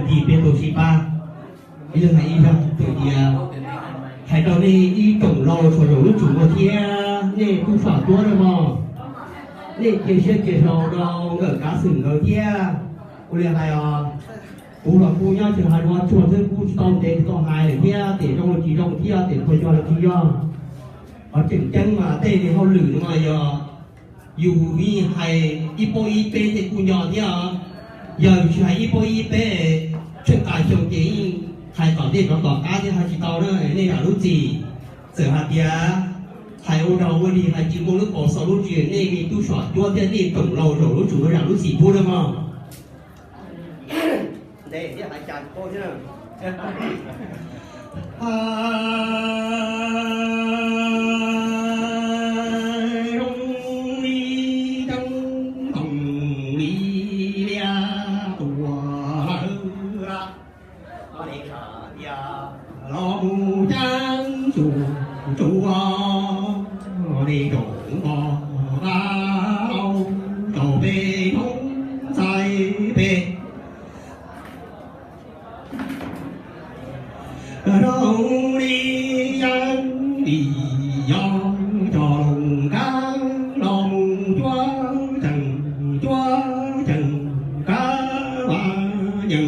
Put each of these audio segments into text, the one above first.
Tis peb tug sib pab, ib leeg hais ib zag txawm tias hais rau nej ib tsoom laus saum zaum lub tsum no thiab nej tub sam tuab na mog, nej cia siab cia sau rau nkawm kav xwm nkawd thiab. Ua li hais os, kuv los kuj nyob tsis hais dua tsuag xwb, kuj tsis tau ntev tsis tau hais lawm thiab, tes zoo los tsis zoo thiab, tes qhua yog los tsis yog. Qhov tseem ceeb mas tej niag hauj lwm no mas yog yus yeej hais ib pob ib peb ces kuj nco thiab os. Yog yus tsis hais ib pob ib peb, tsheej tas xyoo ces yeej hais tom ntej rov tom qab thiab hais tsis tau na. Nej zam lub txim, txawm hais tias hais ua dog ua dig hais tsis muaj lub paus xaus lub ntsis, nej me tub sam tuab thiab nej tsoom laus zaum lub tsum no zam lub txim pub na mog. Ntev thiab hais cas paub thiab. Zoo li ceeb toom li liab tuag lawm, los mus ceeb tsuag tsuag, nej tsoom mos qab laus rau peb thoob txais peb. Zoo li yeeb li yog cov loos kab los mus cuab ceem cuab ceem kab vaj nyeem,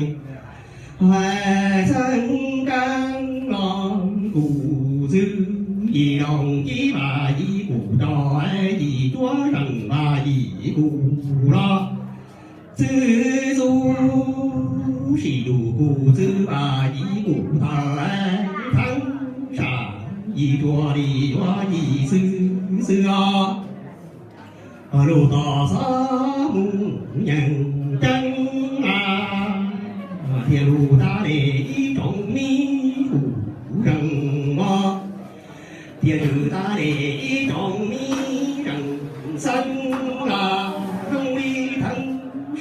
hais xeeb kab los kuv xwb, yim loos kib vaj yim kuv rau, yim cuab zeem vaj yim kuv los xwb xub, sim lus kuv xwb vaj yim kuv tawg, theeb sam yim tsuas li yuav yim xwb xwb os. Lus tom xob mus yeem ceeb na, thiaj lus tas li ib tsoom mi kuv zeem mog, thiaj lus tas li ib tsoom mi zeem xeeb los zoo li theeb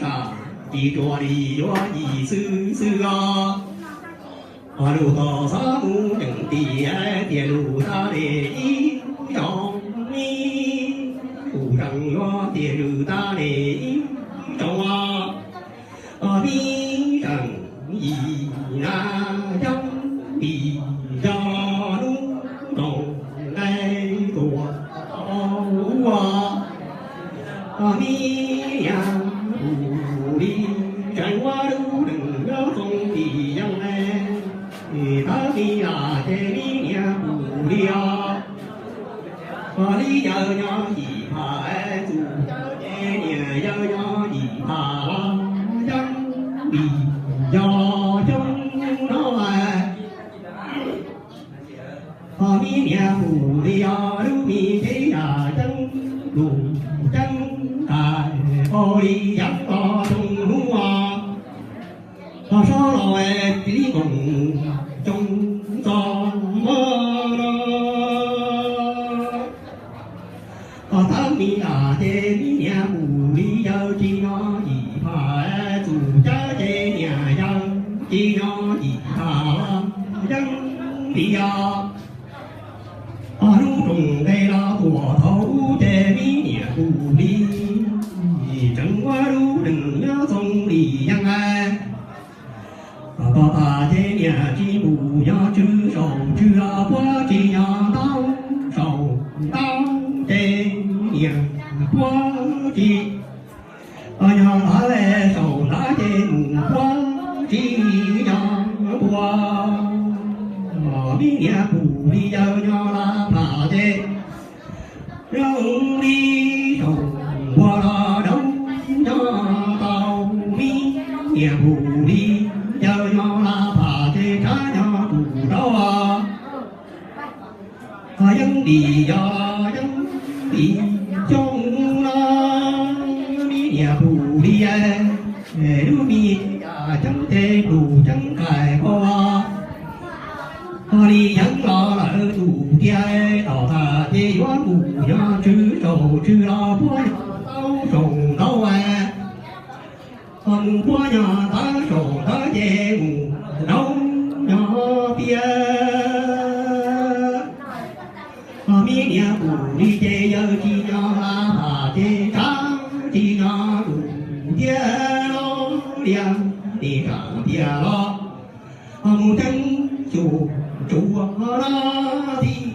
sam yim tsuas li yuav yim xwb xwb os. Lus tom xob mus yeem tim, thiaj lus tas li ib tsoom mi kuv zeem yuav thiaj lus tas li ib tsoom os. Mi zeem yim na, yog li yog lub nroog nqe tuaj ua, mi niam kuv li tseem ua lub neej nyob zoo li yeej, tab mi los ces mi niam kuv li os. Li yawg nyob yim pham, tus cab ces niam yawg nyob yim pham los yeej li yog coob no. Ho mi niam kuv li os, lub mi ces yam ceeb lus ceeb tas, ua li yeeb los zoo hnub os. Ho sob los li koom coob txog mog no. Ho tab mi los ces mi niam kuv li yawg tsis nyob yim pham, tus cab ces niam yawg tsis nyob yim pham los yeej li os. Ho lub nroog nqe los tuaj thaum ub ces mi niam kuv li tseem ua lub neej nyob zoo li yeej. Tom tas ces niam tsis mus nyob tswv saum tswv los puag tsis nyob ntaub saum ntaub ces niam puag tsis nyob ntawd saum ntawd ces mus puag tsis nyob npua. Mi niam kuv li yawg nyob laj pham ces zoo li saum npua los zoo nyob tau. Mi niam kuv li yawg nyob laj pham ces tshav nyob kuv rau. Ho yeeb li yog yeeb li coob no, mi niam kuv li, lub mi yam ceeb ces kuv ceeb qais koj. Ho li yeeb los lawm tus tiag, tom tas ces yuav mus nyob tswv saum tswv los puag nyob ntaub saum ntaub. Ho mus puag nyob ntawd saum ntawd ces mus nraum nyob tiag. Ho mi niam kuv li ces yawg tsis nyob laj pham ces tshav tsis nyob kuv tiag los tias tis raum tias los mus ceeb xyum tsuas no tib